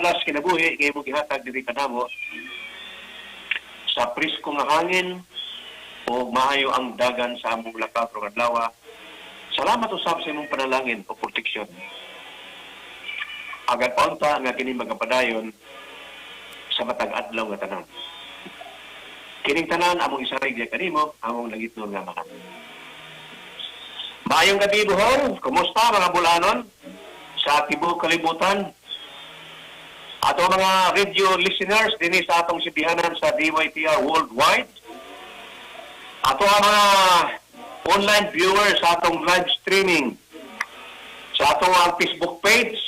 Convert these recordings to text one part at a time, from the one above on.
adlas kinabuhi nga imong gihatag diri kanamo sa presko nga hangin o maayo ang dagan sa among lakaw karong adlaw. Salamat usab sa imong panalangin o proteksyon. Agad paunta nga kini magapadayon sa matag adlaw nga tanan. Kining tanan among isalig diya kanimo, among langitnon nga Amahan. Maayong gabi, Bohol. Kumusta, mga bulanon sa tibuok kalibutan? Ato mga radio listeners dinhi sa atong sibihanan sa DYTR Worldwide. Ato ang mga online viewers sa atong live streaming sa atong ang Facebook page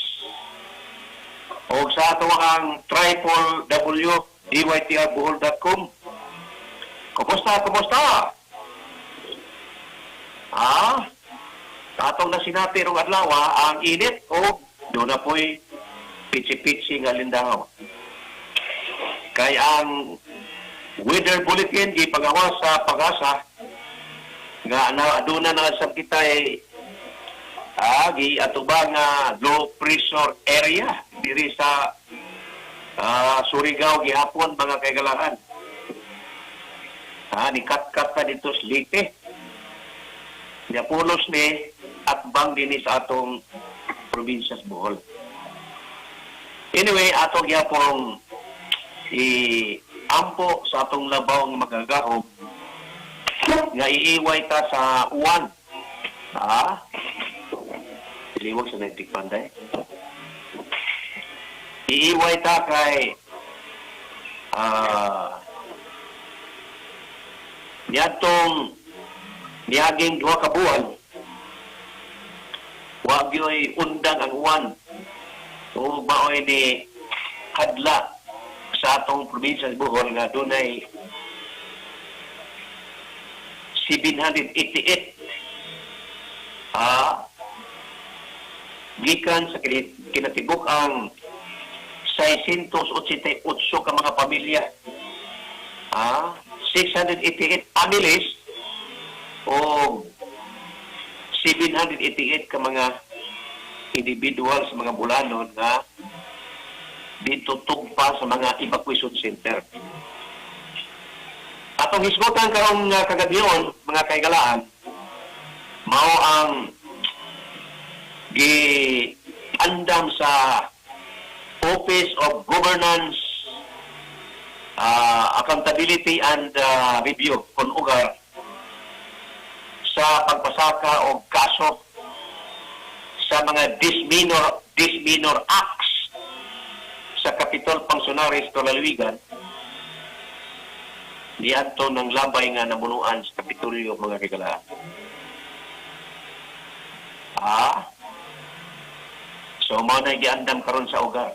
o sa atong ang www.dytrbohol.com. Kumusta, kumusta? Ah, atong nasinati rong adlaw ang init o duna po'y pitsi-pitsi nga lindahaw. Kay ang weather bulletin gipagawas sa PAGASA nga na aduna na sa kita eh, gi atubang nga low pressure area diri sa Surigao gihapon, mga kaigalaan. Ah, ni kat-kat na dito sa Leyte. Nya pulos ni atbang dinhi sa atong probinsya sa Bohol. Anyway, ato gyapong i-ampo sa atong labaw nga magagahom nga iiway ta sa uwan. Ha? Iliwag sa Naitik Panday. Iiway ta kay niadtong niaging 2 ka buwan, wa gyoy undang ang uwan o maoy ni hadla sa atong probinsya sa Bohol nga dunay 788 gikan sa kinatibuk ang 688 ka mga pamilya, 688 families o 788 ka mga individual sa mga bulanon nga dito tugpa sa mga evacuation center. Atong hisgutan karong kagabhion, mga kaigalaan, mao ang gi-andam sa Office of Governance, Accountability and Review kon ugar sa pagpasaka og kaso sa mga disminor acts sa Capitol functionaries to lalawigan niadto ng labay nga namunuan sa Kapitolyo, mga kaigalaan. Ah, so mao na giandam karon sa ugar.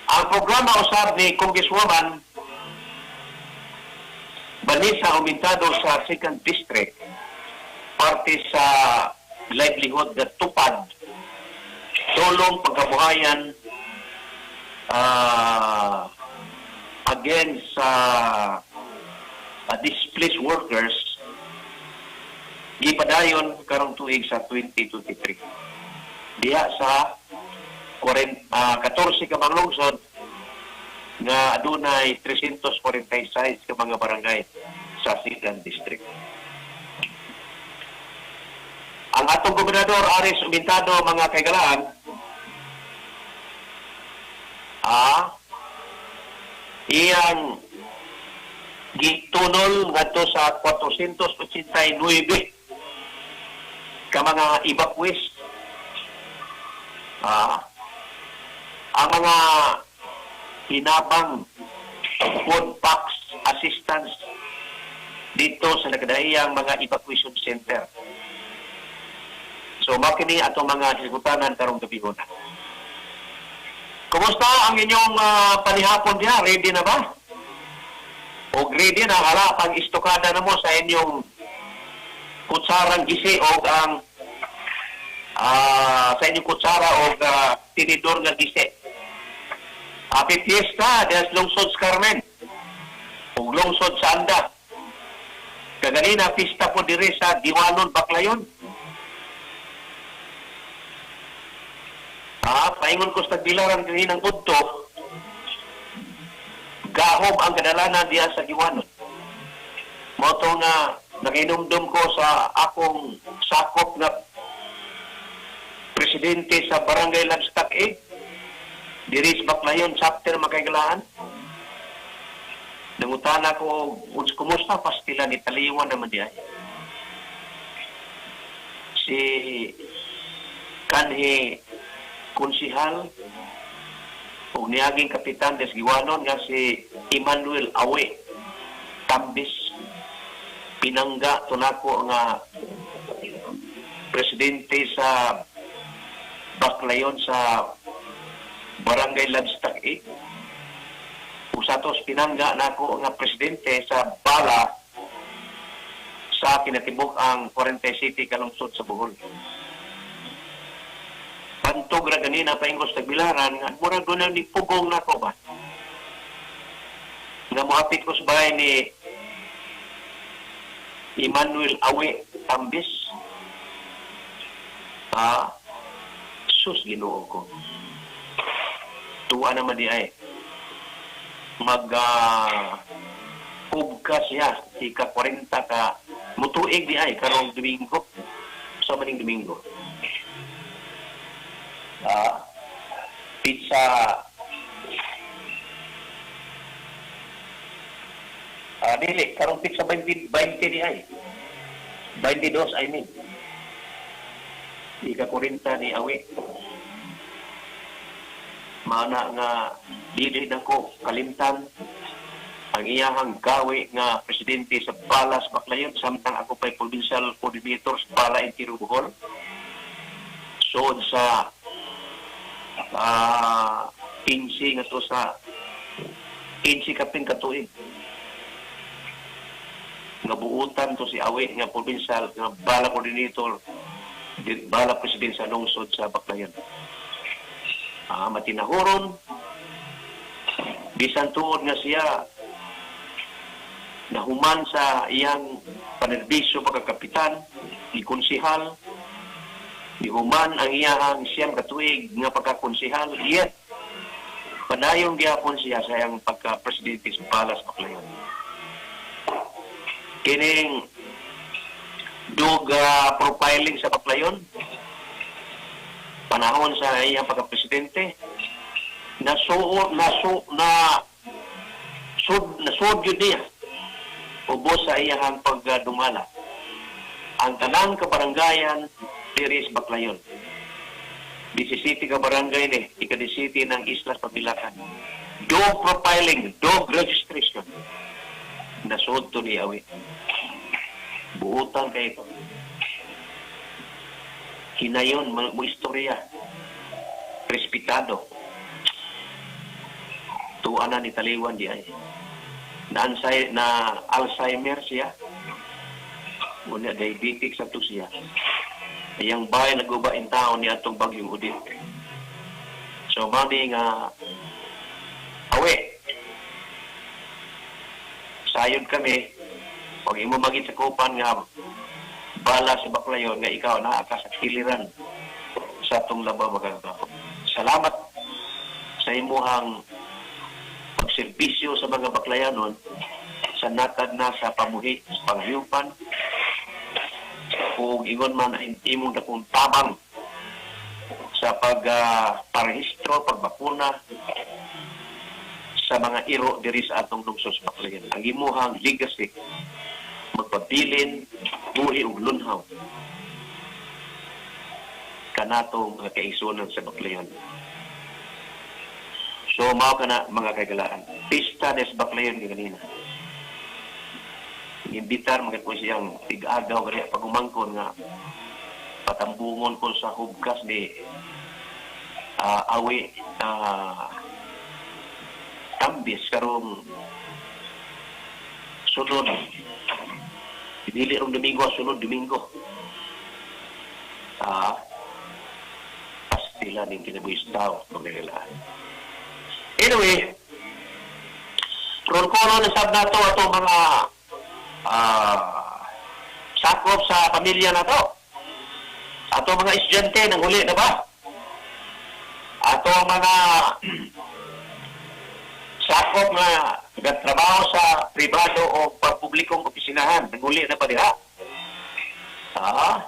Ang programa usab ni Congresswoman Vanessa Aumentado sa 2nd District parte sa livelihood nga tupad, tulong pagkabuhayan against sa displaced workers gipadayon karong tuig sa 2023 diha sa 40, 14 ka mga lungsod nga adunay 346 ka mga barangay sa 2nd District. Ang atong gobernador Aris Umintado, mga kaigalaan, iyang gitunol ngadto sa 489 ka mga evacuees. Ang mga hinabang food packs assistance dito sa nagkadaiyang mga evacuation center. So, makini atong mga hisgutanan karong gabihona. Kumusta ang inyong panihapon diha? Ready na ba? O ready na hala pang istokada na mo sa inyong kutsarang gisi o ang sa inyong kutsara o tinidor nga gisi. Happy Fiesta des Lungsod sa Carmen ug Lungsod sa Anda. Kaganina pista po diri sa Diwanon, Baclayon. Paingon ko sa Tagbilaran kaninang udto, gahom ang kadalanan diya sa Guiwanon. Mao to nga nakinumdum ko sa akong sakop nga presidente sa Barangay Livestock 8, diri sa Baclayon chapter, makaigalaan. Nangutana ko, "Kumusta pastila ni Taliwan naman diay?" Si kanhi konsihal ug niaging kapitan des Guiwanon nga si Emmanuel Awe Tambis, pinangga to nako nga presidente sa Baclayon sa Barangay Livestock 8. Usa tos pinangga nako nga presidente sa Bala sa kinatibuk ang 40 City kalungsod sa Bohol. Pantog ra ganina paingos Tagbilaran nga murag doon ni pugong nako ba. Nga moapit ko sa bahay ni Emmanuel Awe Tambis. Sus, Ginoo ko. Tuwa naman di ay. Mag ka siya, ika 40 ka mutuig di ay karong Domingo. Sa maning Domingo. Pizza dili karong pizza 20, 20 di ay. 22, I mean. Ika 40 ni Awi. Mana nga dili nako kalimtan ang iyahang gawi nga presidente sa Balas Baclayon samtang ako pa'y provincial coordinator sa Bala Interior Bohol. Sood sa 15 nga to sa 15 kapin katuig nga buutan to si Awi nga provincial nga Bala coordinator, Bala president sa lungsod sa Baclayon. Matinahuron bisan tuod nga siya nahuman sa iyang panerbisyo pagkakapitan ni konsihal, nihuman ang iyang 9 ka tuig nga pagkakonsihal, yet padayon gyapon siya sa iyang pagka-presidente sa Balas Baclayon. Kining dog profiling sa Baclayon panahon sa iyang pagka-presidente, nasuo nasu na sud nasud yun niya ubos sa iyang pagdumala ang tanang kabarangayan diri sa Baclayon. 17 ka barangay ni ika-17 ng Islas Pabilacan. Dog profiling, dog registration, nasud to ni Awi. Buutan kay ito. Hinayon mo istorya, respetado. Tuwa na ni Taliwan di ay na, na Alzheimer siya. Unya diabetic sa to siya. Iyang bahay naguba in taon ni atong bagyong Odette. So mani nga Awe. Sayod kami pag imo magit sa kupan nga bala sa Baclayon nga ikaw naa ka sa kiliran sa atong labaw magagapon. Salamat sa imuhang pagserbisyo sa mga Baclayanon sa natad na sa pamuhi sa panghayupan ug ingon man ang imong dakong tabang sa pag parehistro, pagbakuna sa mga iro diri sa atong lungsod sa Baclayon. Ang imuhang legacy magpabilin buhi ug lunhaw kanato mga kaigsuonan sa Baclayon. So mao kana, mga kaigalaan. Pista des Baclayon ganina. Imbitar mga ko siyang tig-agaw gani pagumangkon nga patambungon ko sa hubkas ni Awi Tambis karong sunod, dili rong Domingo, sunod Domingo. Pastila ning kinabuhis tao, mga kaigalaan. Anyway, ron ko na sab nato ato mga sakop sa pamilya na to. Ato mga estudyante, nang huli na ba? Ato ang mga sakop nga nagtrabaho sa pribado o publikong opisinahan, nanguli na ba diha? Ah.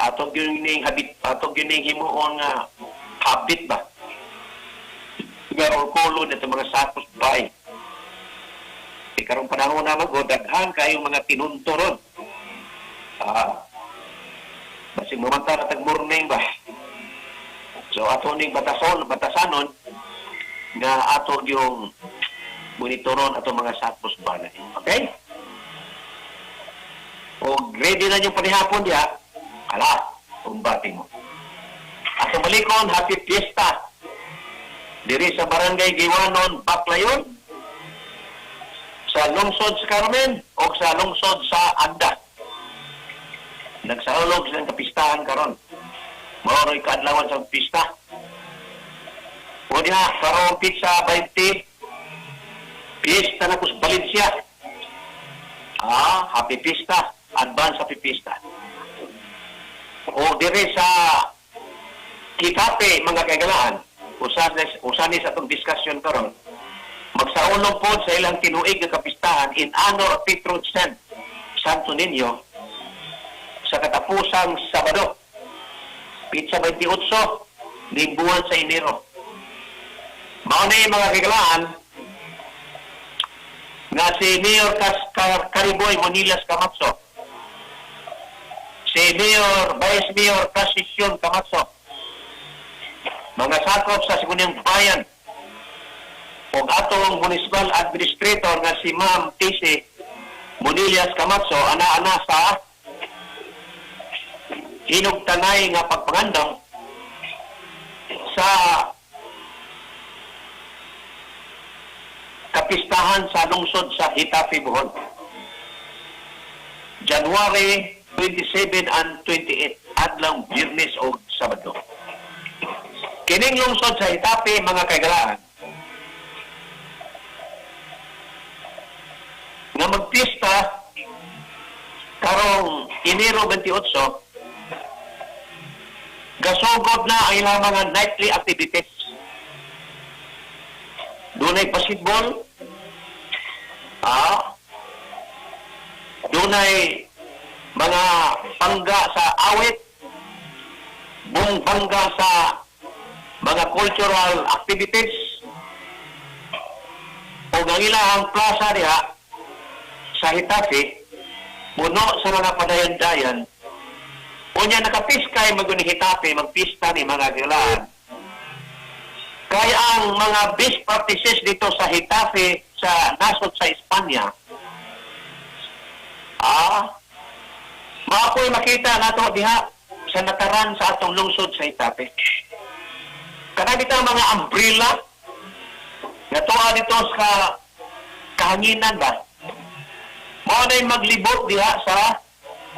Ato gyud ning habit, ato gyud ning himuon nga habit ba? Nga orkulo na mga sakos bay. Kay karong panahon na mag daghan kayong mga tinunto ron. Ah. Basig mamanta na tag morning ba? So ato ning batason, batasanon nga ato yung monitoron ato mga sakos balay. Okay? O ready na yung panihapon diha, ala, umbati mo. Ato balikon, happy fiesta. Diri sa Barangay Giwanon, Baclayon, sa lungsod sa Carmen o sa lungsod sa Anda. Nagsaulog silang kapistahan karon. Mao ro'y kaadlawan sa pista. O diha, karong pizza 20, piyesta na kus Valencia. Ah, happy pista. Advance happy pista. O dire sa Kitape, mga kaigalaan, usanis atong discussion karon. Magsaulog po sa ilang tinuig nga kapistahan in honor of Patron Saint Santo Niño sa katapusang Sabado, petsa 28, ning buwan sa Enero. Mao na yung mga kaigalaan nga si Mayor Cariboy Monilas Camacho, si Mayor, Vice Mayor Casisyon Camacho, mga sakop sa Siguniang Bayan, ug atong municipal administrator nga si Ma'am TC Monillas Camacho, ana-ana sa hinugtanay nga pagpangandam sa kapistahan sa lungsod sa Getafe, Bohol. January 27 and 28, adlaw Biyernes o Sabado. Kining lungsod sa Getafe, mga kaigalaan, nga magpista karong Enero 28, gasugod na ang ilang mga nightly activities. Dunay basketball, dunay mga bangga sa awit, bangga sa mga cultural activities, o ang ilang plaza diha sa Getafe, puno sa mga padayan-dayan. Unya nakapiskay maguni Getafe, magpista ni mga gilaan. Kaya ang mga best practices dito sa Getafe, sa nasod sa Espanya, maapoy makita nato diha sa nataran sa atong lungsod sa Getafe. Kana bitaw mga umbrella nga tuwa dito sa kahanginan ba? Mao na'y maglibot diha sa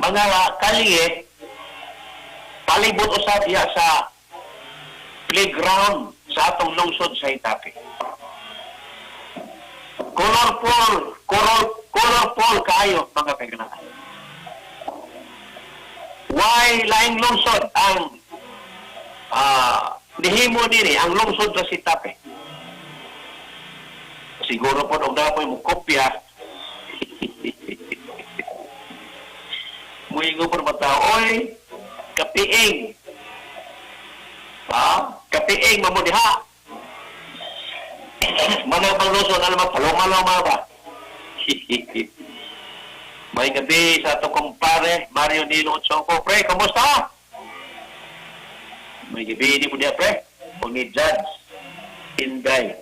mga kalye, palibot usab diha sa playground sa atong lungsod sa Getafe. Colorful, color, colorful kaayo, mga kaiganaan. Why laing lungsod ang nihimo nini ang lungsod sa Getafe? Siguro po og dapoy mo kopya. Muingo po naman tao, "Oy, kapiing. Ha? Kapiing, mamudiha. Manabang lungsod, alam mo, paloma-loma ba?" May gabi sa ato kumpare, Mario Nilo Ochoco. Pre, kumusta? May gabi di mo diya, pre. O ni Judge Inday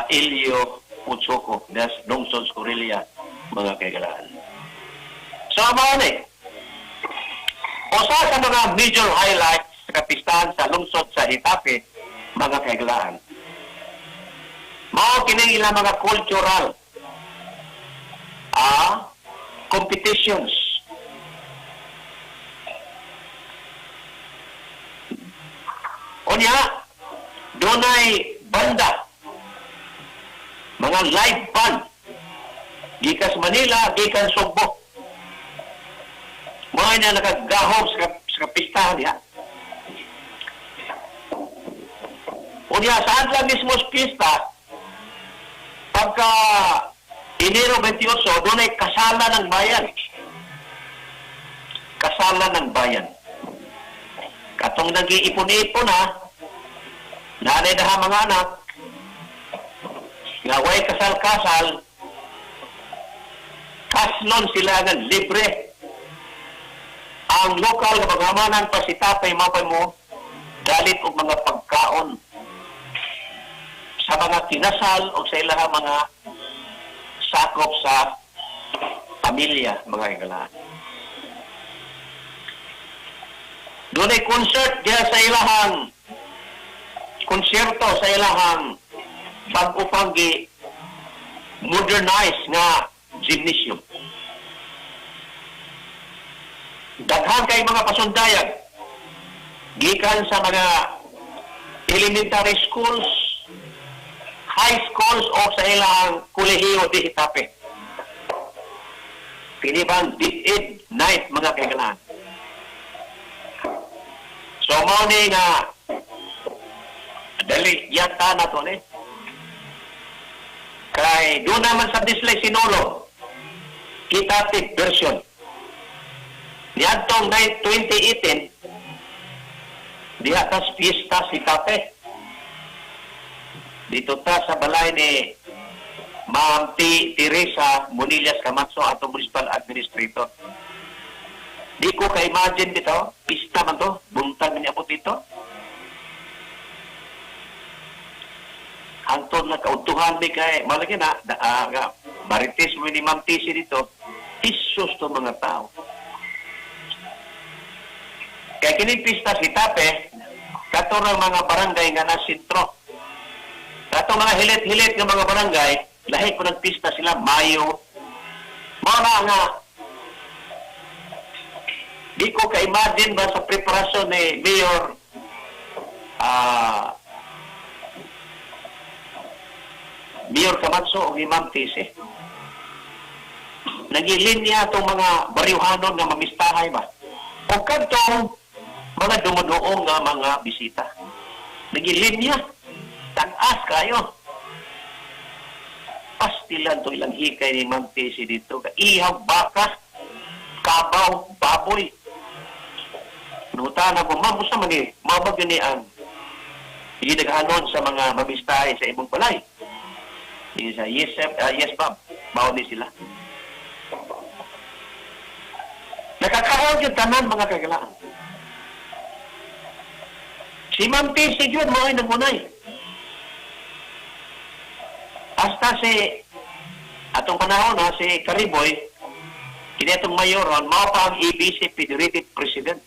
Ilio Ochoco, das Lungsod Corelia, mga kaigalaan. So, mga ni, usa sa mga major highlights sa kapistahan sa lungsod sa Getafe, mga kaigalaan, mao kini ilang mga cultural competitions. Unya, dunay banda, mga live band, gikan sa Manila, gikan Sugbo. Mga na nakagahom sa kapistahan diha. Unya, sa adlaw mismo sa pista, pagka Enero 28, doon ay kasalan ng bayan. Kasalan ng bayan. Katong nag-iipon-ipon na, nanay na mga anak, nga way kasal-kasal, kaslon sila nga libre. Ang lokal nga paghamanan pa si Tapay mapay mo, dalit og mga pagkaon sa mga kinasal o sa ilang mga sakop sa pamilya, mga higala. Doon ay concert diya sa ilahang konsyerto sa ilahang bago pang gi modernize nga gymnasium. Daghan kay mga pasundayag gikan sa mga elementary schools, high schools o sa ilang kolehiyo di Hitape. Kini bang DepEd night, mga kaigalaan. So mao ni nga dali yata na to ni. Kay doon naman sa display sinulog Hitape version. Niadtong 2018 diha tas fiesta si Tape. Dito ta sa balay ni Ma'am T. Teresa Monillas Camacho, atong municipal administrator. Di ko ka-imagine dito, pista man to, buntag ni abot dito. Hangtod na kaudtuhan mi kay malagi na, nga, marites mo ni Ma'am TC dito, pisos to mga tao. Kaya kining pista si Tape, kato ng mga barangay nga nasintro. Kato mga hilit-hilit nga mga barangay, lahi ko ng pista sila, Mayo. Mga nga, di ko ka-imagine ba sa preparasyon ni Mayor Mayor Camacho o ni Ma'am TC. Nagilinya itong mga baryuhanon nga mamistahay ba? O kadtong mga dumuduong nga mga bisita. Nagilinya. Tag-as kayo. Pastilan to ilang hikay ni Ma'am TC dito. Ihaw, baka, kabaw, baboy. Nuta na ko, ma'am, gusto man eh. Mabag yun eh ang ginaghanon sa mga mamistahay sa imong balay. Hindi sa, yes, sir, yes, ma'am. Mao ni sila. Nakakaon yung tanan, mga kagalaan. Si Ma'am TC yun, mo ay nagunay. Hasta si, atong panahon ha, si Kariboy, kini atong mayor ron, mao pa ang ABC Federated President.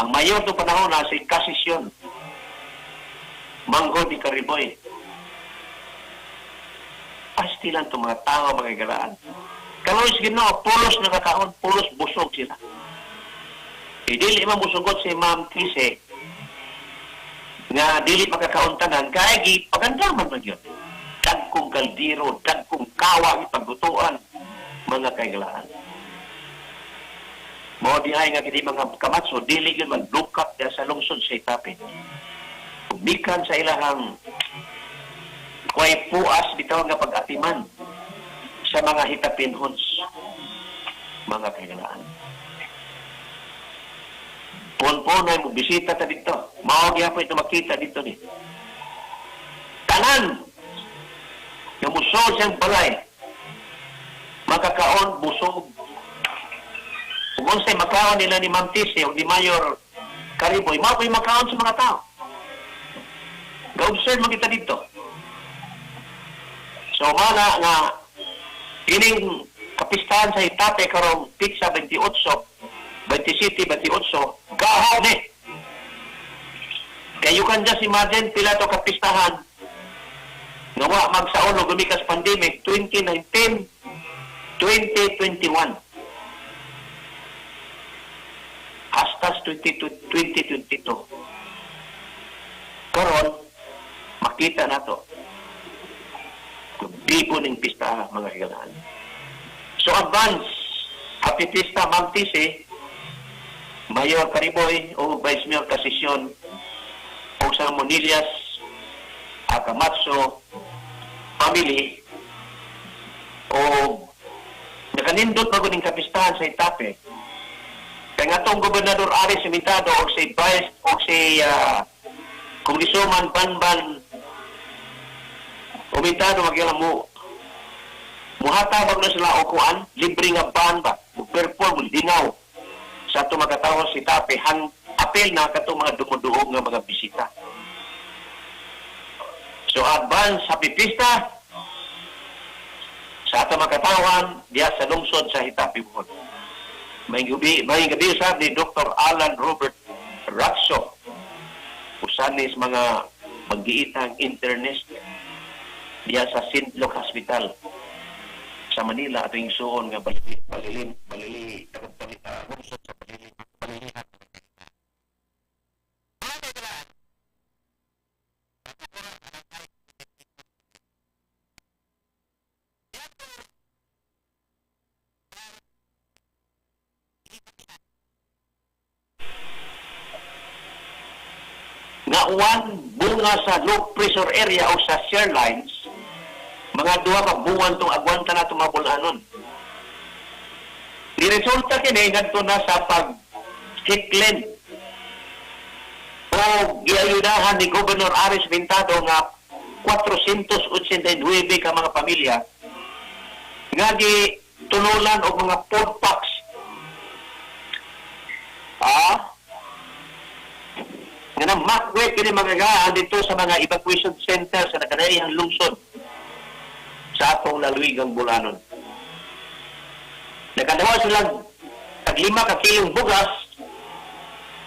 Ang mayor itong panahon ha, si Casisyon Manggo di Kariboy. Pastilan itong mga tao, mga galaan. Kaloy Ginoo, pulos nakakaon, pulos busog sila. E dili man musugot si Ma'am Tise nga dili makakaon tanan kay gi paganda man man yun. Dagkong kaldero, dagkong kawa ipaglutuan mga kaigalaan. Mao dihay nga kini mga kamatso dili gyud man lukap diha sa lungsod sa Itape. Gumikan sa ilahang kuay puas bitaw nga pag-atiman sa mga Hitapinhons, mga kaigalaan. Pun-punoy mo bisita ta dito. Mao gyapon ito makita dito ni. Tanan nga musod siyang balay, makakaon busog. Kung unsay makaon nila ni Ma'am Tise o ni Mayor Kariboy, mao po'y makaon sa mga tao. Ga-observe man kita dito. So, mana nga ining kapistahan sa Itape karong pizza 28, 27, 28, gahom ni. Kaya you can just imagine pila to kapistahan nga wa magsaon og gumikas pandemic 2019, 2021. Hasta 2022. Karon makita nato bibo ning pista, mga higalaan. So advance, happy pista, Ma'am Tise, Mayor Kariboy o Vice Mayor Casisyon o sa Monillas Camacho family o nakanindot ba ning kapistahan sa Getafe. Kaya nga tong Gobernador Aris Limitado o si Vice o si Congresswoman Banban Umitado, magyala mo muhatag na sila og kuan, libre nga ban ba, mo perform, lingaw sa ato makatawo si Getafe hang apel na kato mga dumuduog nga mga bisita. So advance happy pista sa ato makatawan diya sa lungsod sa Getafe, Bohol. May gabi usab ni Dr. Alan Robert Ratso, usanis mga magiitang internist diya sa St. Luke Hospital sa Manila, ato yung suon nga balili balili balili balili lungsod sa Balili Balilihan. Nga uwan bunga sa low pressure area o sa shear lines, mga 2 ka buwan tong agwanta na itong mga bulanon. Di resulta kini ngadto na sa pag hiklen o giayudahan ni Governor Aris Mintado nga 489 ka mga pamilya nga gi tunulan og mga food packs. Nga na makwet kini mga gaan dito sa mga evacuation center sa nakanayang lungsod sa atong lalawigang Bulanon. Nakadawa silang tag 5 ka kilong bugas,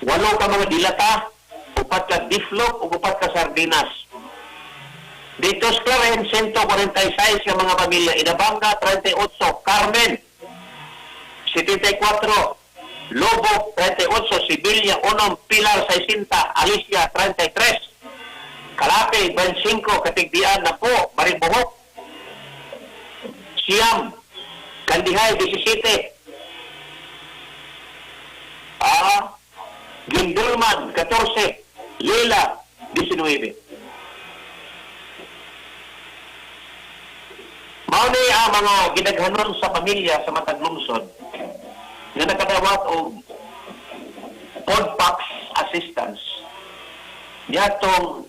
8 ka mga dilata, 4 ka biflok, ug 4 ka sardinas. Dito sa Claren, 146 ka mga pamilya. Inabanga, 38. Carmen, 74. Lobo, 38. Sevilla, 1. Pilar, 60. Alicia, 33. Calape, 25. Katigdian na po. Maribojoc, 9. Kandihay, 17. Guindulman, 14. Lila, 19. Mao ni ang mga gidaghanon sa pamilya sa matag lungsod nga nakadawat og food packs assistance. Niadtong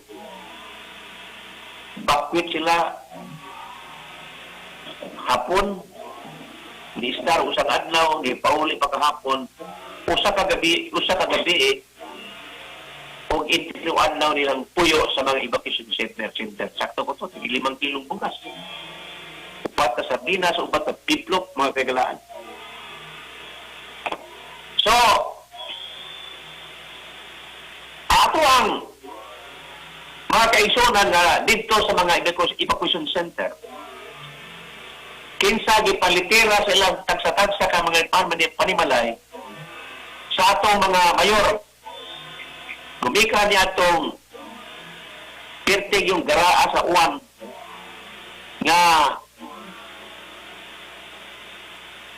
bakwit sila hapon, ni star usang adlaw, ni pauli pa kahapon, 1 ka gabi eh, og 3 adlaw nilang puyo sa mga evacuation center. Sakto ko to, tig 5 kilong bugas, 4 ka sardinas, 4 ka biplok, mga kagalaan. So, ato ang mga kaigsunan nga dito sa mga evacuation center, kinsa gipalitira sa ilang tagsa-tagsa ka mga panimalay sa atong mga mayor. Gumika ni atong pirtig yung garaa sa uwan nga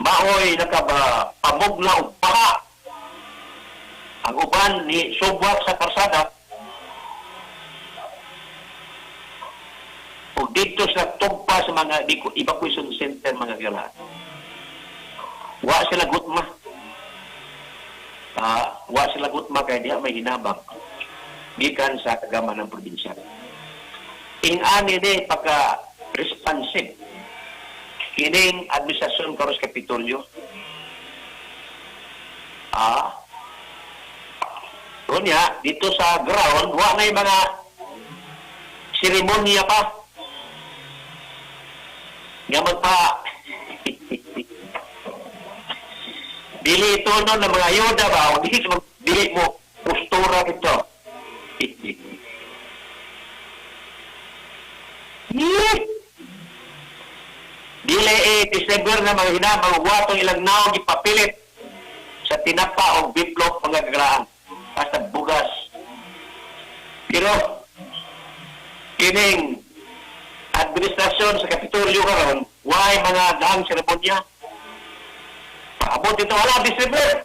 maoy nakaba pamugna og baha. Ang uban ni subwak sa karsada ug dito sa tugpa sa mga evacuation center, mga gala. Wa sila gutma. Wa sila gutma kay diha may hinabang gikan sa kagama ng probinsya. Ing-ani ni pagka responsive kining administrasyon karon sa Kapitolyo. Unya, dito sa ground, wa na mga seremonya pa. Nga magpa dili ito no ng mga ayuda ba o dili, dili mo postura ito. Yee! Dili eh, December na mga hinabang watong ilang naong ipapilit sa tinapa o biplok, mga kagraan. Basta bugas. Pero, kining administrasyon sa Kapitolyo karon, why mga daang seremonya? Paabot ito, wala, December.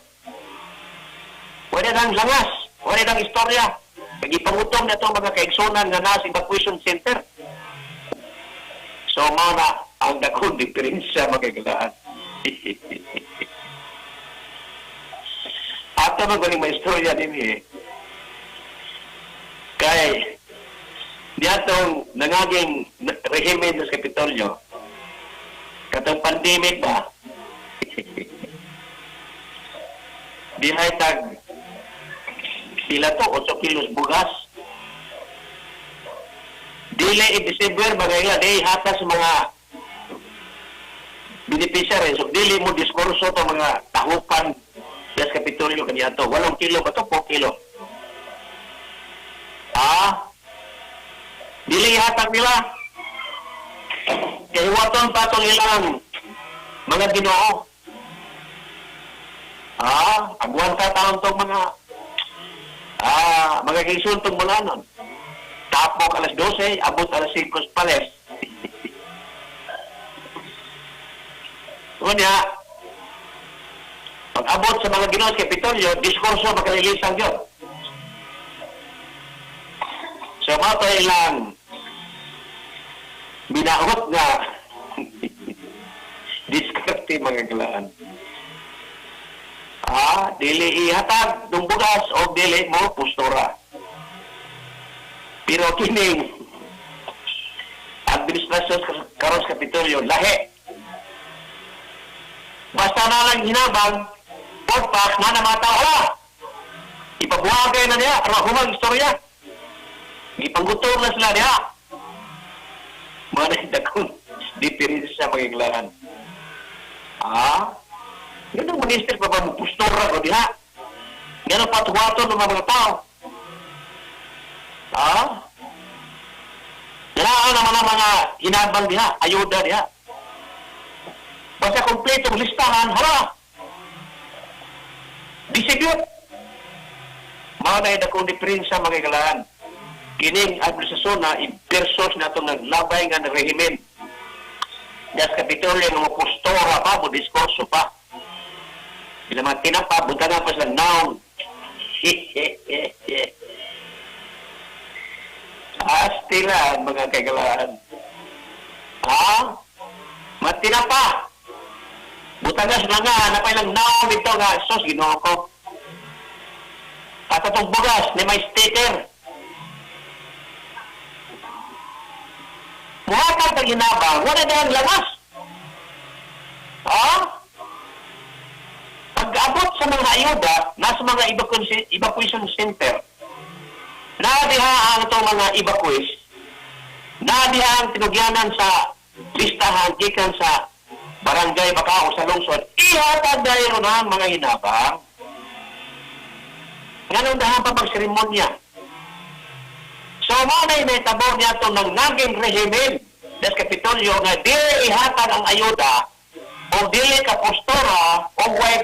Wala nang langas, wala nang istorya. Nagipangutong na itong mga kaigsunan nga nasa evacuation center. So, mao na ang dakong diferensya, mga kagalaan. Ato magaling may istorya din eh. Kay, niyatong nangaging rehimen sa Kapitolyo, katong pandemic ba, dihay tag sila to, 8 kilos bugas. Dili i-December, mga ila, di hatas mga beneficiary. So, dili mo diskurso to mga tahupan sa Kapitolyo kaniya to. 8 kilo ba to? 4 kilo. Ah, dili hatag nila. Kay huwaton pa itong ilang mga Ginoo. Ah, agwanta taon tong mga kisuntong mulanon. Tapok alas 12, abot alas 5 pales. Unya, pag abot sa mga Ginoo sa Kapitolyo, diskurso makalilisan yun. So, mao to ilang binaot nga diskarte, mga galaan. Ah, dili ihatag ng bugas o dili mo postura. Pero kining administrasyon karon sa Kapitolyo, lahi. Basta na lang hinabang, pagpak na namata, wala. Ipabuhagay na niya, aron humang istorya. Ipanggutom na sila niya. Mga dakong diferensya, mga iglaan. Ah, yan ang minister pa ba mo postura ko diha? Yan ang patuwaton ng mga tao. Ah? Yan naman ang mga hinabang diha, ayuda diha. Basta kompletong listahan, hala! Distribute! Mga na dakong diferensya, mga iglaan. Kining administrasyon na versus na itong naglabay nga ng rehimen. Das Kapitolyo nga mo postura pa, mo diskurso pa. Sila mga tinapa, bunta na pa sila noun. Astila, mga kagalaan. Ha? Matinapa. Butangas na nga, napailang naon dito nga, sus, Ginoo ko. At atong bugas, ni may sticker. Muhatag ang hinabang, wala na ang lawas. Ha? Pag-abot sa mga ayuda, nasa mga evacuation center, nadiha ang itong mga evacuees, nadiha ang tinugyanan sa listahan gikan sa barangay baka o sa lungsod, ihatag dahil na ang mga hinabang. Nganong dahan pa magseremonya? So, mao na may tabor niya itong nang naging rehimen des Kapitolyo nga dili ihatag ang ayuda o dili ka postura o way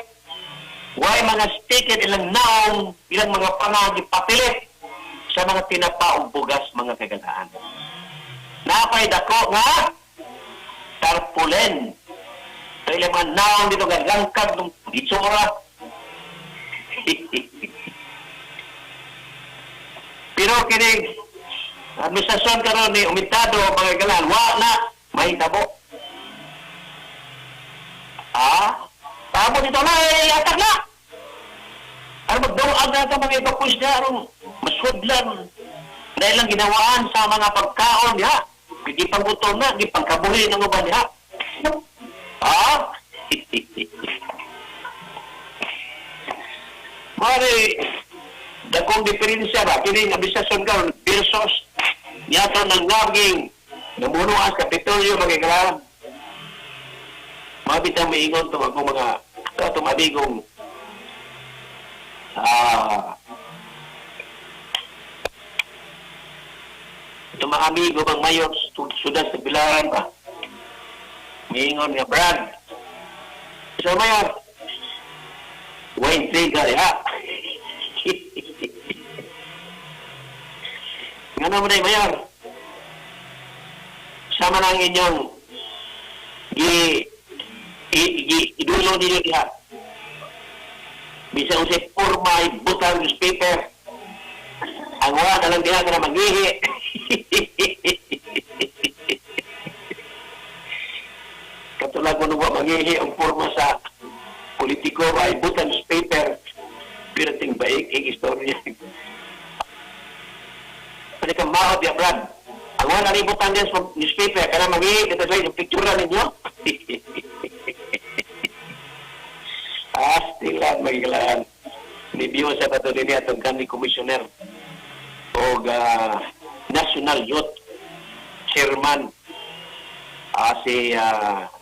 mga sticker ilang naong ilang mga pangagi papilit sa mga tinapa og bugas, mga kagalaan. Napay dako nga tarpaulin. So ilang mga naong dito nga langkag ng itsura. Pero kining administrasyon karon ni umitado, mga galan, wa na mahitabo. Ah, tamo dito na eh, atag na. Ano magduag na ito mga evacuees niya, aron masudlan na ilang ginawaan sa mga pagkaon niya. Gipanggutom na, gipangkabuhi ng uban niya. Ah? Mari, dakong diferensya ba? Kining administrasyon karon versus niyato ng naging namunuan sa Kapitolyo, mga kalam. Mga bitang maingon itong akong mga itong amigong itong mga amigo bang mayor sudan sa Bilaran ba? Maingon nga, Brad. So, Mayor, Wayne Trigger, ha? Nga naman ay, Mayor, sama na ang inyong idulo ninyo diha. Bisa usay forma, ibutang newspaper, Ang wala na lang diha ka na magihi. Katulad mo nung mangihi ang forma sa politiko ay butan paper pirating baik ang istorya. Pwede kang maot ya, Brad. Ang wala na ibutan din sa newspaper, kana mangihi, ito sa yung picture ninyo. Astilan, magigalaan. Nibiyo sa patuloy niya itong kanil commissioner o National Youth Chairman, si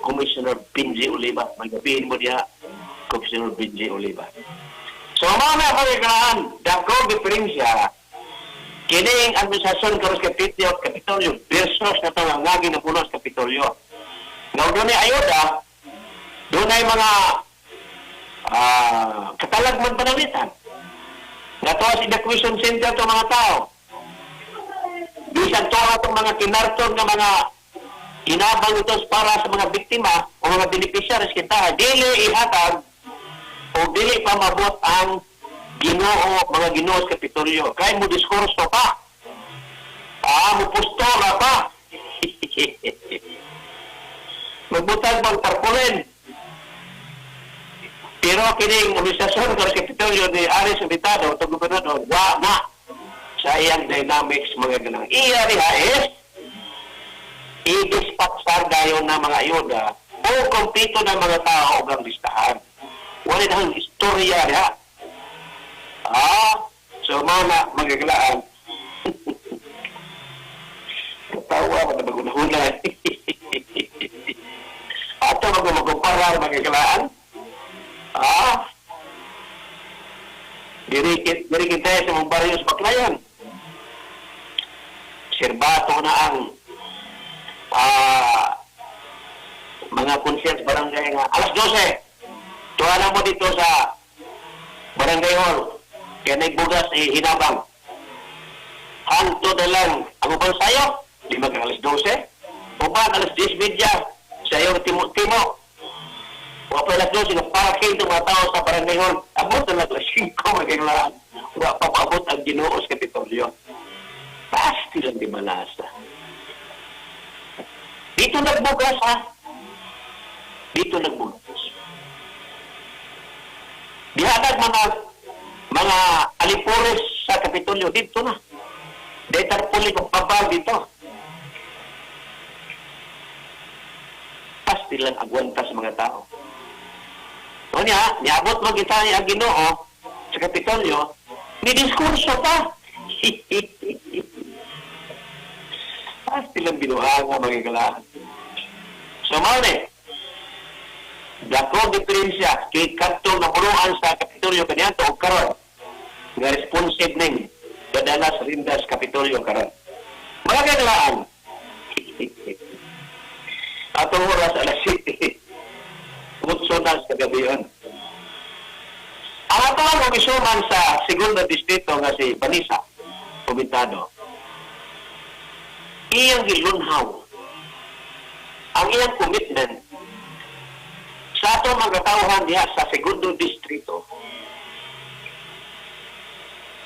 Commissioner Benji Oliva. Magabihin mo diha, Commissioner Benji Oliva. So, mga na pagkakaan, dako diferensya, kining administrasyon karon sa Kapitolyo, Kapitolyo versus na itong ang lagi na puno sa Kapitolyo. Nga doon ay ayuda, doon ay mga katalagman pananglitan. Nga to sa evacuation center to mga tao. Bisan to itong mga kinarton nga mga hinabang ito para sa mga biktima o mga beneficiaries kita, dili ihatag o dili pa mabot ang Ginoo, mga Ginoo sa Kapitolyo. Kay mo diskurso pa. Mo postura pa. Magbutag bang tarpaulin. Pero kining administrasyon sa Kapitolyo ni Aris Invitado, itong gobernador, wa na sa iyang dynamics mga ganang. Iya diha is i-dispatsar dayon na mga ayuda o kompleto ng mga tao og ang listahan. Wala na ang istorya diha. So mao na magagalaan. Katawa mo na magunahuna. Ato magkumpara magagalaan. Diri kita sa mong baryo sa Baclayon. Sirbato na ang mga conscience barangay nga alas 12. Tuwa na mo dito sa barangay hall. Kaya nagbugas eh, hinabang. Hanto na lang ang ubang sayo. Di ba alas 12? Uban alas 10:30. Sayo timo-timo. Wa pa alas 12, nagparking itong mga tao sa barangay hall. Abot na lang alas 5 magkailangan. Wa pa paabot ang Ginoo sa Kapitolyo. Pasti lang di malasa. Dito nagbugas ha. Dito nagbugas. Dihatag mga alipores sa Kapitolyo dito na. Dahil tarpaulin kung pabal dito. Pasti lang agwanta sa mga tao. O niya, niabot mo kita ni ang Ginoo sa Kapitolyo, ni diskurso pa. Pasti lang binuhanga mga galaan. So, mao ni, dako diferensya kay kadtong napunuan sa Kapitolyo kaniadto og karon nga responsive ning gadala sa rindas Kapitolyo karon. Mga kagalaan, atong oras alas 7, 8 na sa gabi yun. Ang atong kongresyoman sa segundo distrito nga si Vanessa Komentado, iyang gilunhaw ang iyang commitment sa atong mga katawhan diha sa segundo distrito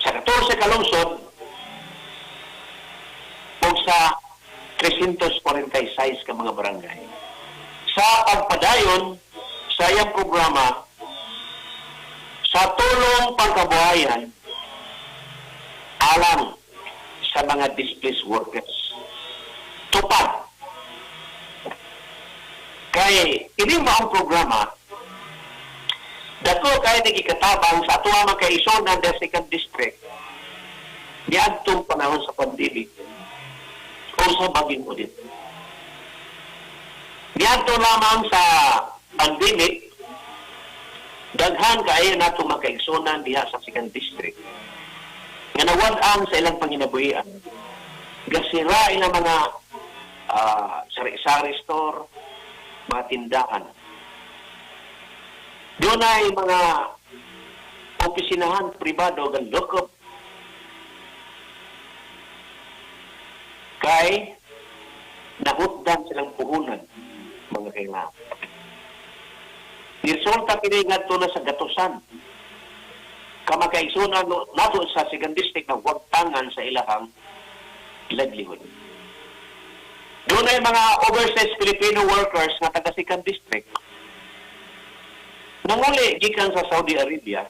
sa 14 ka lungsod ug sa 346 ka mga barangay sa pagpadayon sa iyang programa sa tulong pangkabuhayan alang sa mga displaced workers. Tupad. Kay ini maong programa dako kay nagikatabang sa atuwa mga kaisunan ng second district niadtong panahon sa pandemic o sa baging audit. Niadto lamang sa pandemic, daghan kaayo nato makaigsunan diha sa second district nga nawad-ang sa ilang panginabuhian. Gasira ilang mga sari-sari store, mga tindahan. Doon ay mga opisinahan pribado gan lokop kay nahutdan silang puhunan mga kailangan. Resulta kini ngadto na sa gatusan. Ka makaigsunan nato sa second district na wagtangan sa ilahang livelihood. Dunay mga overseas Filipino workers nga taga second district nanguli gikan sa Saudi Arabia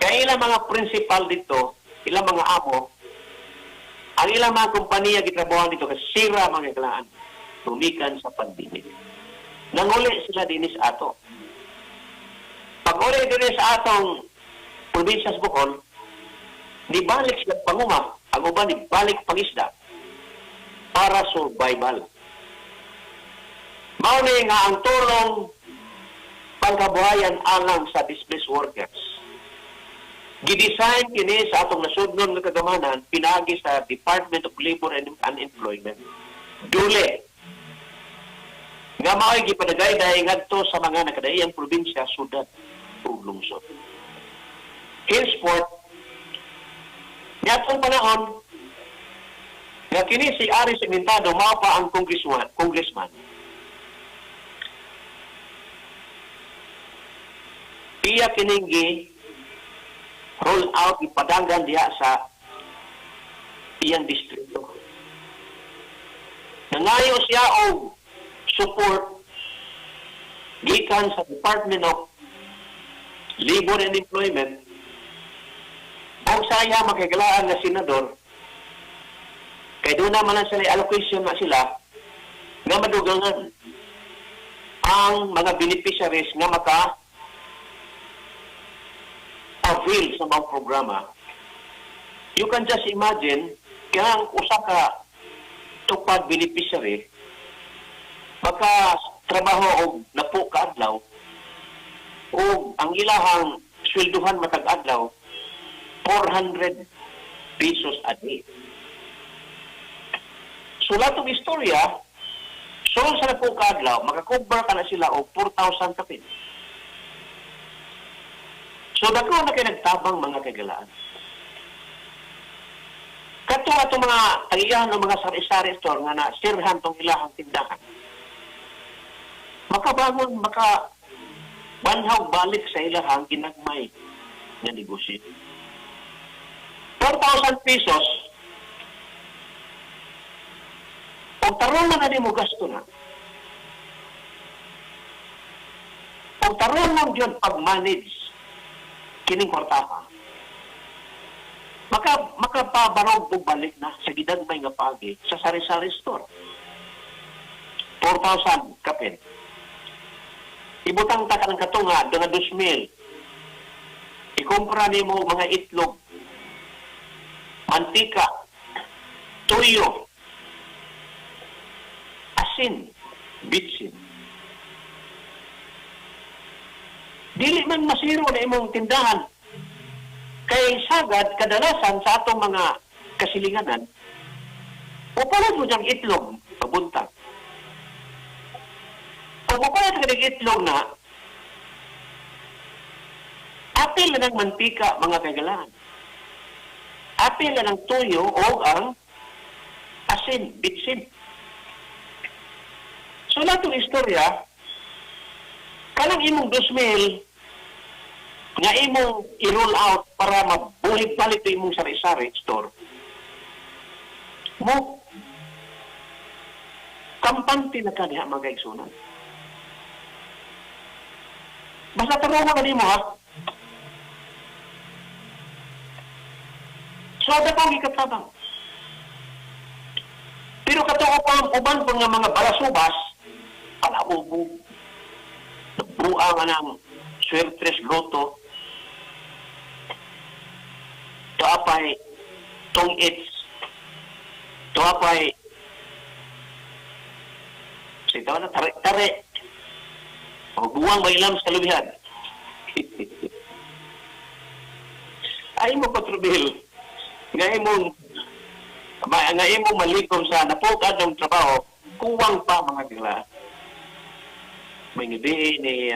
kay ilang mga principal dito, ilang mga amo, ang ilang mga kompanya gitrabahoan dito kasi sira, mga kalaan, tumikan sa pandemic. Nanguli sila dinis ato. Pag uli dinhi sa atong probinsya sa Bohol, nibalik sila panguma, ang uban nibalik pangisda para survival. Mao ni nga ang tulong pangkabuhayan alang sa displaced workers, gidesign kini sa atong nasudnon nga kagamanan pinaagi sa Department of Labor and Employment. DOLE. Nga mao'y gipadagayday ngadto sa mga nakadaiyang probinsya, syudad ug lungsod. Henceforth, niadtong panahon nga kini si Aris Segmentado mao pa ang congressman. Iya kining gi roll out, ipadanggan diha sa iyang distrito. Nangayo siya og support gikan sa Department of Labor and Employment og sa iya makigalaan nga senador kay doon naman lang sila allocation na sila nga madugangan ang mga beneficiaries nga maka avail sa mga programa. You can just imagine, kaya ang usa ka tupad beneficiary maka trabaho og napo ka adlaw og ang ilahang swelduhan matag adlaw 400 pesos a day. So latong istorya, so sa napo ka adlaw, makakover ka na sila og 4,000 kapin. So dako na kay nagtabang, mga kagalaan. Kato ato mga tagiyahan ng mga sari-sari store nga na sirhan tong ilahang tindahan. Makabangon, maka banhaw balik sa ilahang ginagmay nga negosyo. 4,000 pesos o tarong na nimo gasto na. O tarong mo yun pag-manage kining kwartaha. Makapabarog og balik na sa ginagmay nga pagi sa sari-sari store. 4,000 kapin. Ibutang ta ka ng katunga, nga 2,000. Ikumpra nimo mga itlog, mantika, tuyo, asin, bitsin. Dili man masiro na imong tindahan. Kay sagad, kadalasan sa atong mga kasilinganan, upalan mo diyang itlog, pabuntag. Kung upalan ka ng itlog na, apil na ng mantika, mga kagalaan. Apil na ng tuyo o ang asin, bitsin. So, lahat ng istorya, kanang imong 2,000 nga imong i-roll out para mabulig balik ito imong sari-sari store, mo, kampante na ka diha, mga kaigsunan. Basta tarungan na nimo ha. So, ada pang ikatabang. Pero katuo pa ang uban pa nga mga balasubas, palaubo, nagbuang nga ng swertres loto, tuapay tong its, tuapay sige na, tare, tare, o buwang mailam sa lubihan. Ay mo patrubil, nga imong malikom sa napukad ng trabaho, kuwang pa, mga gila. May ngibi ni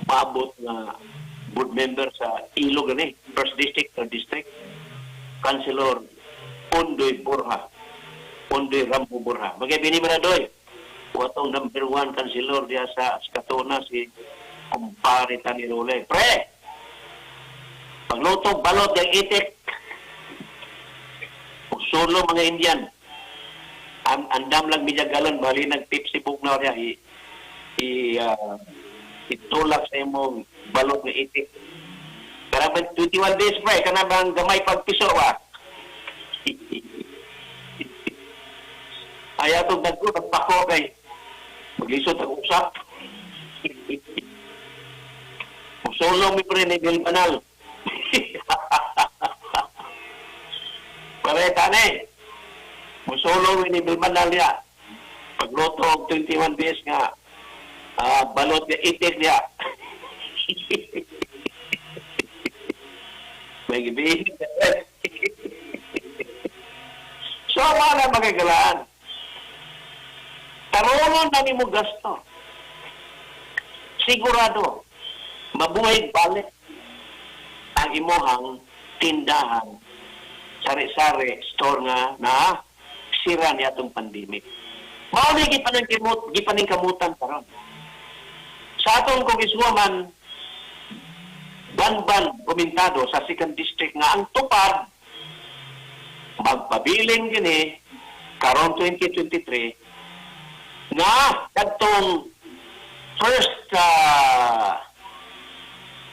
paabot nga board member sa Ilog gani, first district, third district, Councilor Ondoy Borja, Ondoy Rambo Borja. Magay bini mo na doy. Watong number 1 councilor diya sa Skatona si kumpare Tani Role. Pre! Pagluto, balot ng itik. Solo mga Indian. Andam lang medya galon, bali nag Pepsi bugnaw niya. I itulak sa imong balot ng itik. Kana ba 21 days, pre? Kana bang gamay pagpiso ba? Ayaw itong dagko, nagpako kay maglisod ang usap. Solo mi pre ni Bill Banal. Pare, tani. Musolo mi ni Bill Banal niya. Pagluto og 21 days nga balot niya, itik niya. May gibihin. So, mga magagalaan. Taronon na nimo gasto. Sigurado, mabuhay balik ang imuhang tindahan, sari-sari, store nga na sira niya itong pandemic. Mao ni gipaningkamutan karon. Sa atong congresswoman Banban komentado sa second district nga ang tupad magpabilin gini karon 2023 nga kadtong first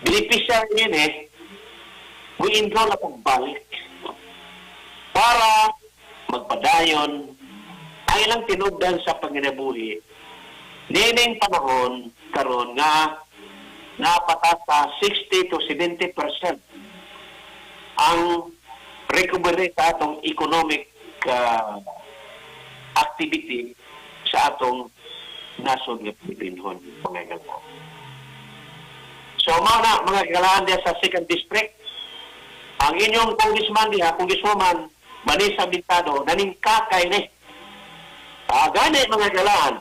beneficiary niini mo-enroll na pagbalik para magpadayon ang ilang tinubdan sa panginabuhi nining panahon karon nga napatas sa 60 to 70% ang recovery sa atong economic activity sa atong nasod nga Pilipinhon, mga galaan. So mao na, mga galaan, diya sa second district, ang inyong congressman diha, congresswoman Vanessa Bintado, naningkakay ni. Gani, mga galaan.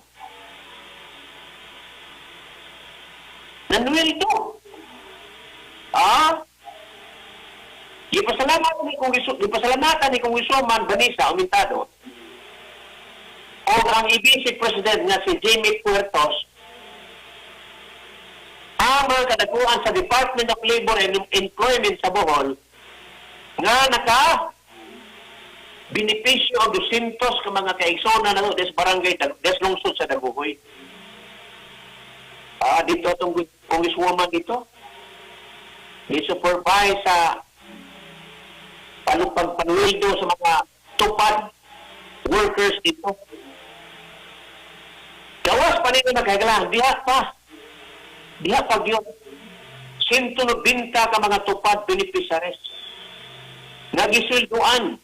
Nanueldo. Gipasalamatan ni Congresswoman Vanessa Aumentado o ang EBC President nga si Jamie Puertos ang mga kadakuan sa Department of Labor and Employment sa Bohol nga naka benepisyo og 200 ka mga kaigsoona na des barangay des lungsod sa Dagohoy. Dito atong congresswoman dito. Ni-supervise sa pagpanuweldo sa mga tupad workers dito. Gawas pa nila magkagalang, diha pa. Diha pa gyud. 190 ka mga tupad beneficiaries. Nagisweldoan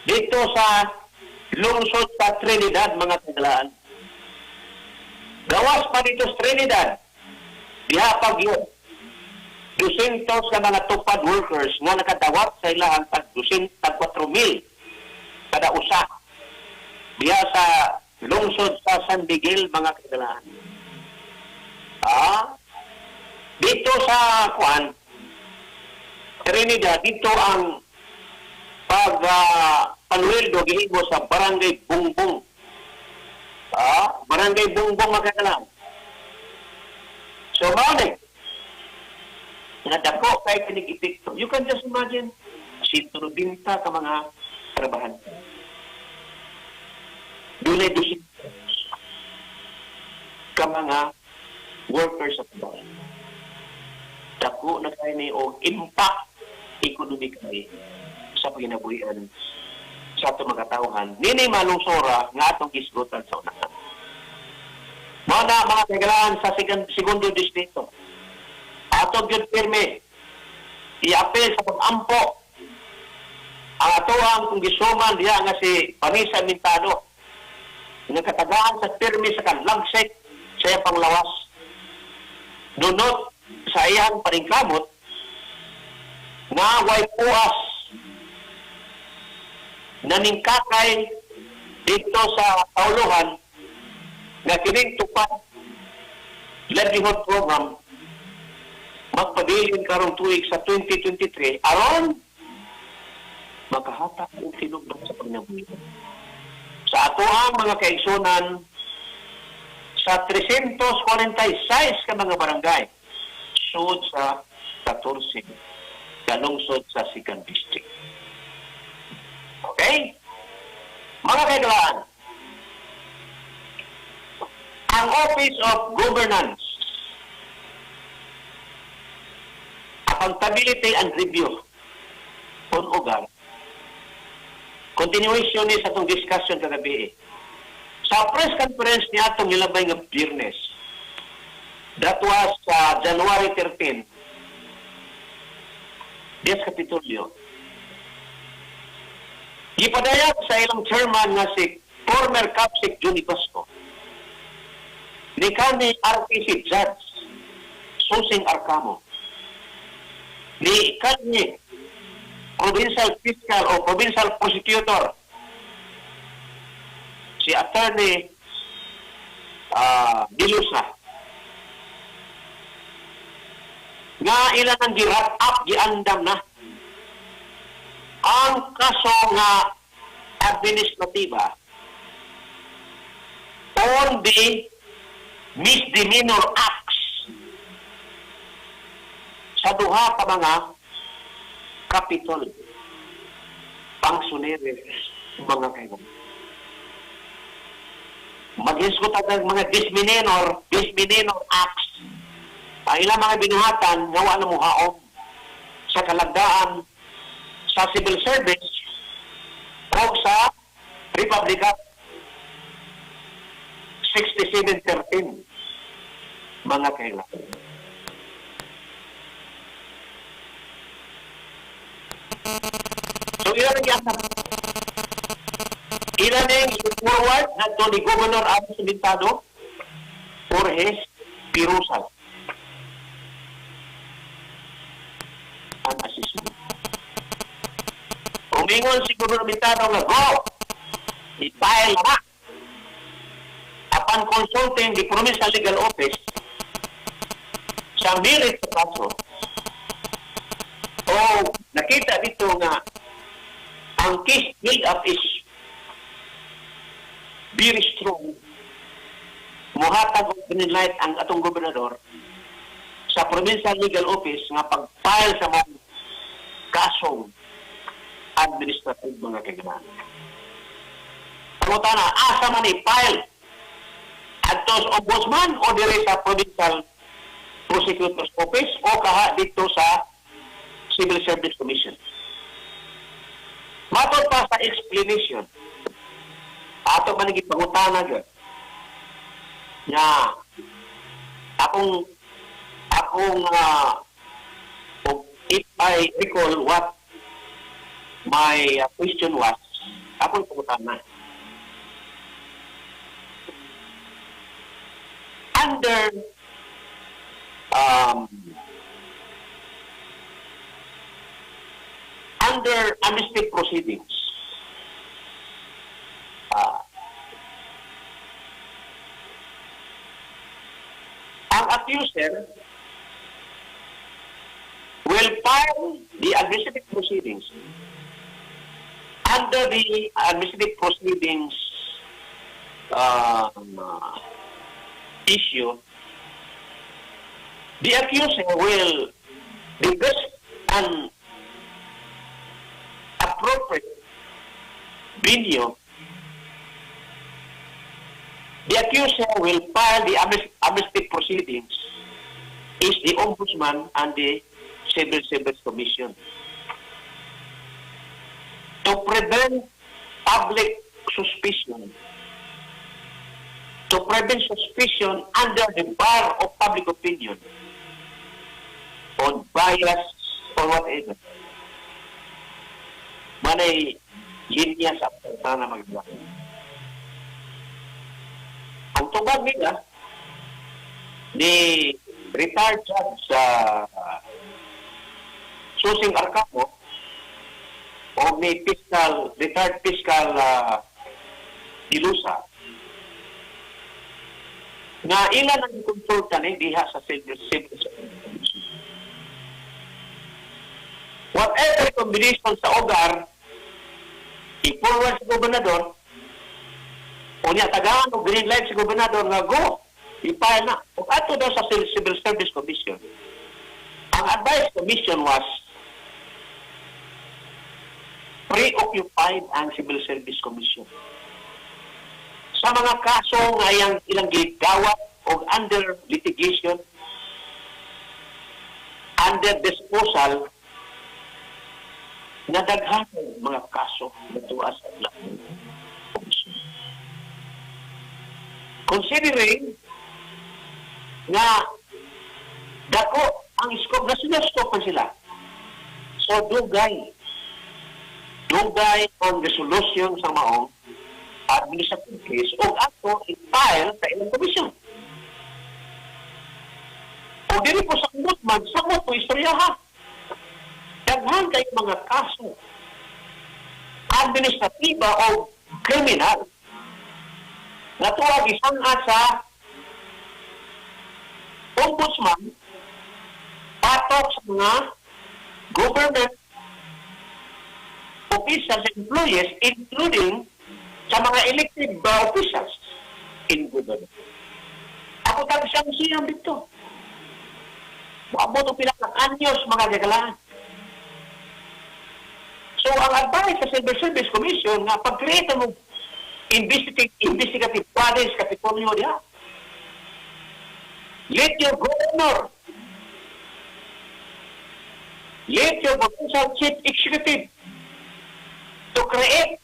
dito sa lungsod sa Trinidad, mga kagalaan. Gawas pa dito sa Trinidad, diha pa gyud. 200 ka mga tupad workers nga nakadawat sa ilahang tag 200 tag 4,000 kada usa diha sa lungsod sa San Miguel, mga kagalaan. Dito sa kuan Trinidad, dito ang pag panweldo gihimo sa Barangay Bungbong. Barangay Bungbong, mga kagalaan. So mao ni nga dako kay kinig epekto. You can just imagine 190 ka mga trabahante. Dunay 200 ka mga workers sa trabaho. Dako na kay ni og impact economically sa paginabuhian sa atong mga tauhan nini malungsora nga atong gisgutan sa unahan. Mao na, mga kagalaan sa segundo distrito. Ato gyud pirmi i-apel sa pag-ampo ang atoang congresswoman diha nga si Vanessa Mintado nga katagaan sa pirmi sa kalagsik sa iyang panglawas dunot sa iyang paningkamot nga way puas naningkakay dito sa kauluhan nga kining tupad livelihood program magpabilin karong tuig sa 2023 aron makahatak og tinubdan sa pagnabuhi sa atoang mga kaigsunan sa 346 ka mga barangay sud sa 14 Sa lungsod sa Second District. Okay? Mga kaibigan, ang Office of Governance, Accountability and Review, kung OGAR, continuation ni sa atong discussion kagabi eh. Sa press conference niya atong nilabay nga Biyernes, that was sa January 13, Diaz Kapitolyo, gipadayag sa ilang chairman nga si former CAPSIC Johnny Basco, ni kanhi RTC Judge Susing Arcamo, ni kanhi Provincial Fiscal o Provincial Prosecutor si Attorney Dilusa nga ilan ang gi-wrap up, giandam na ang kaso nga administrativa on the misdemeanor acts sa duha ka mga Capitol functionaries, mga kaibigan. Maghisgot ang mga misdemeanor acts ang ilang mga binuhatan nga wa na muhaom sa kalagdaan sa civil service o sa Republic Act 6713, mga kailangan. So ilan ang giasam? Ilan ang forward na to ni Governor Aris Mintado for his perusal and assessment. Umingon si Governor Mintado nga go! I-file na! Upon consulting the Provincial Legal Office sa merit sa kaso, o nakita dito nga ang case build-up is very strong. Muhatag og green light ang atong gobernador sa Provincial Legal Office nga pag-file sa mga kasong administrative, mga kaibigan. Pangutana, asa man i-file? Adto sa Ombudsman o dire sa Provincial Prosecutor's Office o kaha dito sa Civil Service Commission? Matod pa sa explanation, ato man gipangutana gyud nga akong, if I recall what my question was, akong pangutana. Under amnesty proceedings, ang accuser will file the administrative proceedings under the administrative proceedings issue. The accuser will the best and appropriate venue. The accuser will file the administrative proceedings is the Ombudsman and the Civil Service Commission. To prevent public suspicion, to prevent suspicion under the bar of public opinion on bias or whatever. Manay linya sa sana magagawa. Ang tubag nila ni retired judge sa Susing Arcamo o ni fiscal, retired fiscal Dilusa nga ilan ang konsulta ni diha sa civil service. Whatever combination sa OGAR, i-forward sa gobernador, o niya tagaan og green light sa gobernador nga go, i-file na. O ato daw sa Civil Service Commission. Ang advice commission was Preoccupied ang Civil Service Commission sa mga kaso nga ilang gidawat o under litigation, under disposal, na daghan mga kaso na tuwa sa ilang komisyon. Considering nga dako ang scope na sila, scope man sila. So dugay. Dugay ang resolution sa maong administrative case o ato i-file sa ilang komisyon. O dili po sa ombudsman, samot po istorya ha. Daghan kay mga kaso administratiba o kriminal na tuwag isang sa ombudsman patok sa mga government officials and employees, including sa mga elected officials in government. Ako tag siyang siyam dito. Moabot og pila ka anyos, mga gagalaan. So ang advice sa Civil Service Commission nga pag-create mo investigative bodies Kapitolyo diha. Let your governor, let your provincial chief executive to create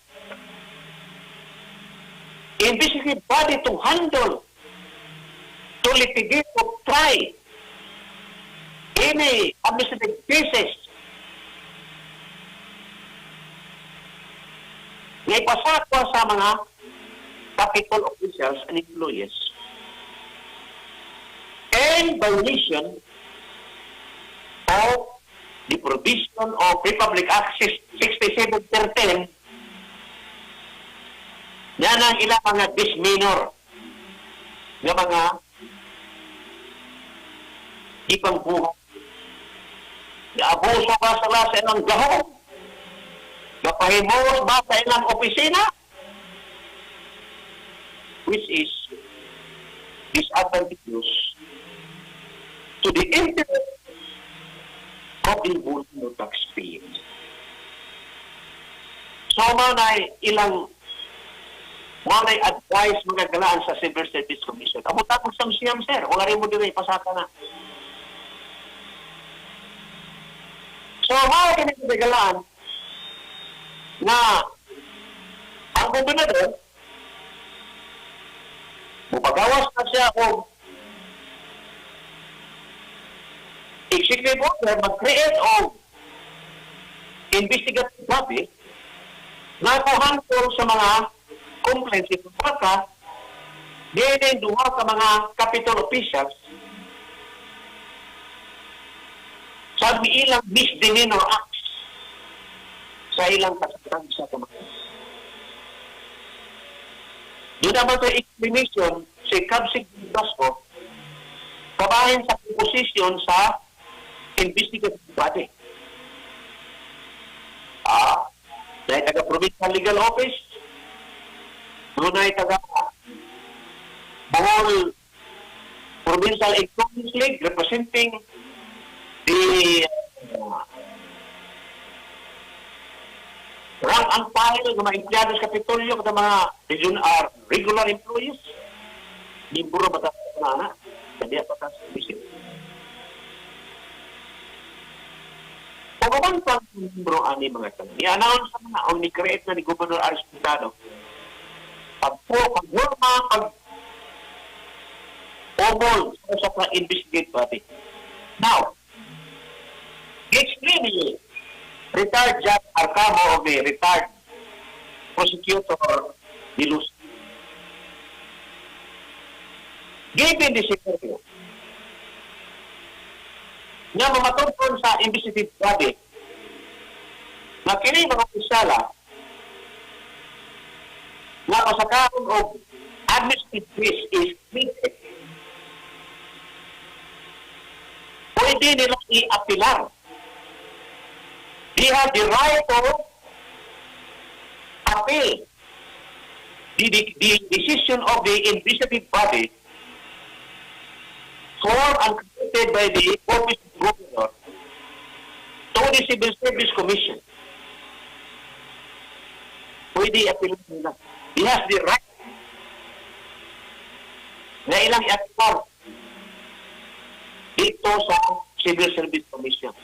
investigative body to handle, to litigate, to try any administrative cases nga ipasakwa sa mga Capitol officials and employees in violation of the provision of Republic Act 6713. Yan ang ilang mga misdemeanor nga mga ipangbuhat. Abuso ba sila sa ilang gahom? Napahimos ba sa ilang opisina? Which is disadvantageous to the interest of the Filipino taxpayers. So, mao na advice, mga galaan, sa Civil Service Commission. Amo tapos sa siyam, sir. Wala rin mo dire, pasaka na. So, mao kini, mga galaan, na ang gobernador mupagawas na siya og executive order, mag-create og investigative body na kuhantol sa mga complaints ipapaka din duha ka mga Capitol officials sa ilang misdemeanor acts sa ilang kasaktan sa kamay. Doon naman sa explanation si Cabsig Basco kabahin sa composition sa investigative body. Dahil taga Provincial Legal Office, doon ay taga Bohol Provincial Employees League representing the rank and file ng mga empleyado sa Kapitolyo kada mga region are regular employees. Libro ba ta na na? Kaya pa ta sa visit. Pagawan pa ang libro ani, mga kan. I-announce na na o ni-create na ni Governor Aris Pintado. Pag po, pag forma, pag obol sa ka investigate body. Now, extremely retired Judge Arcamo of the retired prosecutor de Luz. Given the scenario nga mamatungkol sa investigative body na kini mga opisyala nga pasakaon og administrative case is created, pwede nila i-apilar. They have the right to appeal the decision of the investigative body formed and created by the Office of Governor to the Civil Service Commission. Pwede i-appeal nila. He has the right na ilang i-appeal dito sa Civil Service Commission.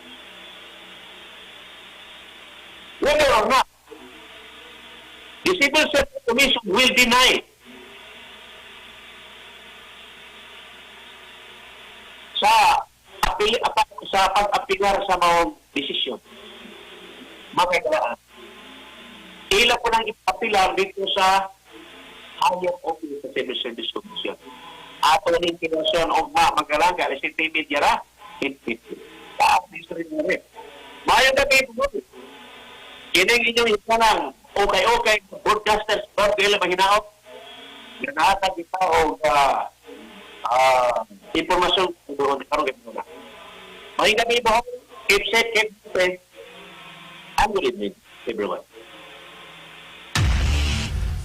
Whether or not the Civil Service Commission will deny sa apil, sa pag-apilar sa mga desisyon. Mga kalaan. Ila po nang ipapilar dito sa higher office sa Civil Service Commission. Ato ning kinasyon og ma magalanga si TV dira hit hit. Taas ni rin. Mayong gabi po. Kining inyong hisanang okay-okay broadcasters Bob Gila mahinaot. Ganahatag kita og impormasyon doon karon gabi na. Mayong gabi po. Keep safe, keep safe. And good evening, everyone.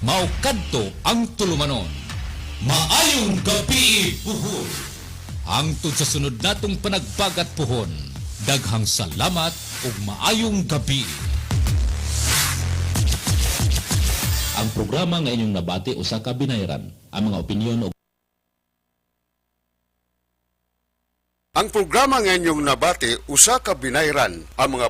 Mao kadto ang tulumanon. Maayong gabi, puhon. Hangtod sa sunod natong panagbagat, puhon. Daghang salamat ug maayong gabi. Ang programa nga inyong nabati usa ka binayran. Ang mga opinyon ug Ang programa nga inyong nabati usa ka binayran. Ang mga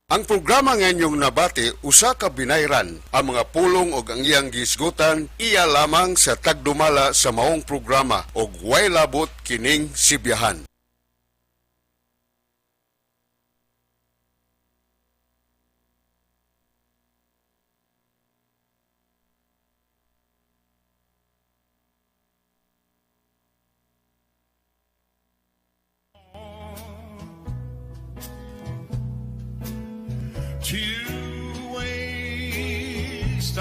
Ang programa nga inyong nabati usa ka binayran. Ang mga pulong og ang iyang gisgutan iya lamang sa tagdumala sa maong programa og way labot kining sibyahan. To waste.